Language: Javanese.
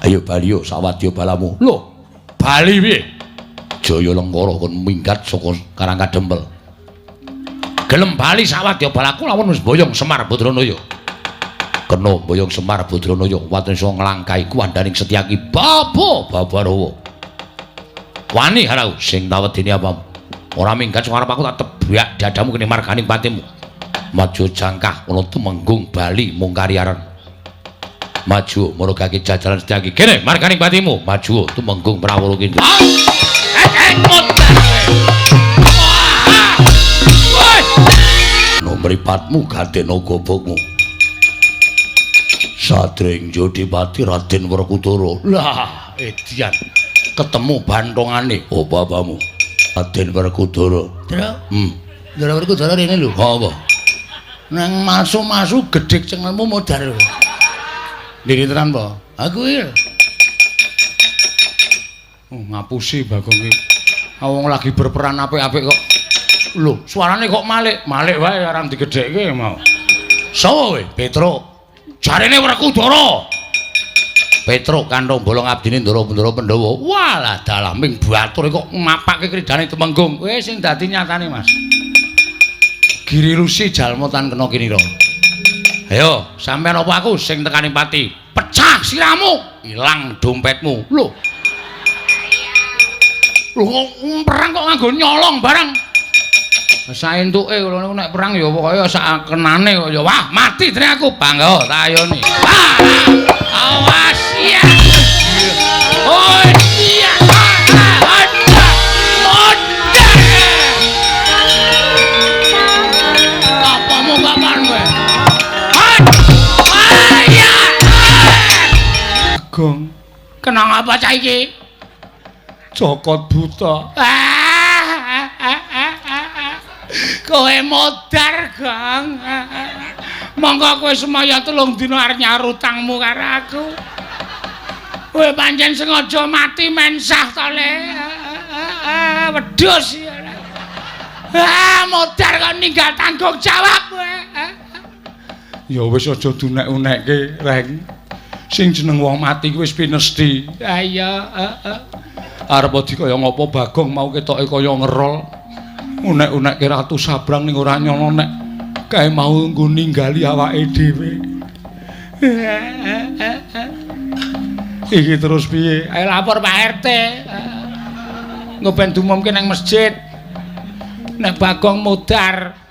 Ayo bali yo sawadya balamu. Lho, bali piye? Jaya Lengkara kon minggat saka Karang Kadempel. Gelem bali sawadya balaku lamun wis boyong Semar Badranaya. Kena boyong Semar Badranaya watun iso nglangkai kuwandaning Setyaki Bapa Babarawa. Wani harau sing tawedene apamu? Ora minggat saka arep aku tak tebak dadamu kene marganing patimu. Maju jangkah ana tumenggung bali mungkari aran. Maju murugake jajaran Setyaki. Kene marganing patimu. Maju tumenggung Prawara Kindra. No mripatmu gadena gobokmu. Sadring Jodipati Raden Werkudara. Lah, edian. Ketemu bantongane. Apa apamu? Raden Werkudara. Ndra. Ndra Werkudara rene lho. Apa? Nang masu-masu gedhek cengelmu modar lho. Ndiri tenan po? Aku iki. Oh, ngapusi Bagong iki. Wong lagi berperan apik-apik kok. Lho, suarane kok malik? Malik wae arang digedhekke mau. Sopo kowe? Petruk. Jarene Werkudara. Petruk kantong bolong abdine Ndara-Ndara Pandhawa. Walah dalah ming batur kok mapake kridane Tumenggung. Wis sing dadi nyatane, Mas. Giri Lusi jalma tan kena kinira. Ayo, sampean apa aku sing tekani pati? Pecah siramu, ilang dompetmu. Lho. Lho kok perang kok nganggo nyolong barang. Saentuke kula niku nek perang ya pokoke sak kenane kok ya wah mati jane aku bangga tak ayoni. Wah, awas ya. Oh iya. Modar. Apamu kapan kowe? Iya. Gong. Kena ngapa cah iki? Cokot buta. Kowe modar, Gong. Monggo kowe semaya 3 dina arep nyaur utangmu karo aku. Kowe pancen sengaja mati mensah to, Le. Wedhus. Ah, modar kok ninggal tanggung jawab kowe. Ya wis aja dunek-unekke, Reng. Sing jeneng wong mati kuwi wis pinesti. Ha iya, heeh. Arep di kaya ngapa Bagong mau ketoke kaya ngerol. Unek-unekke Ratu Sabrang ning ora nyono nek kae mau nggo ninggali awake dhewe. Iki terus piye? Ayo lapor Pak RT. Engko ben diumumke nang masjid. Nek Bagong modar,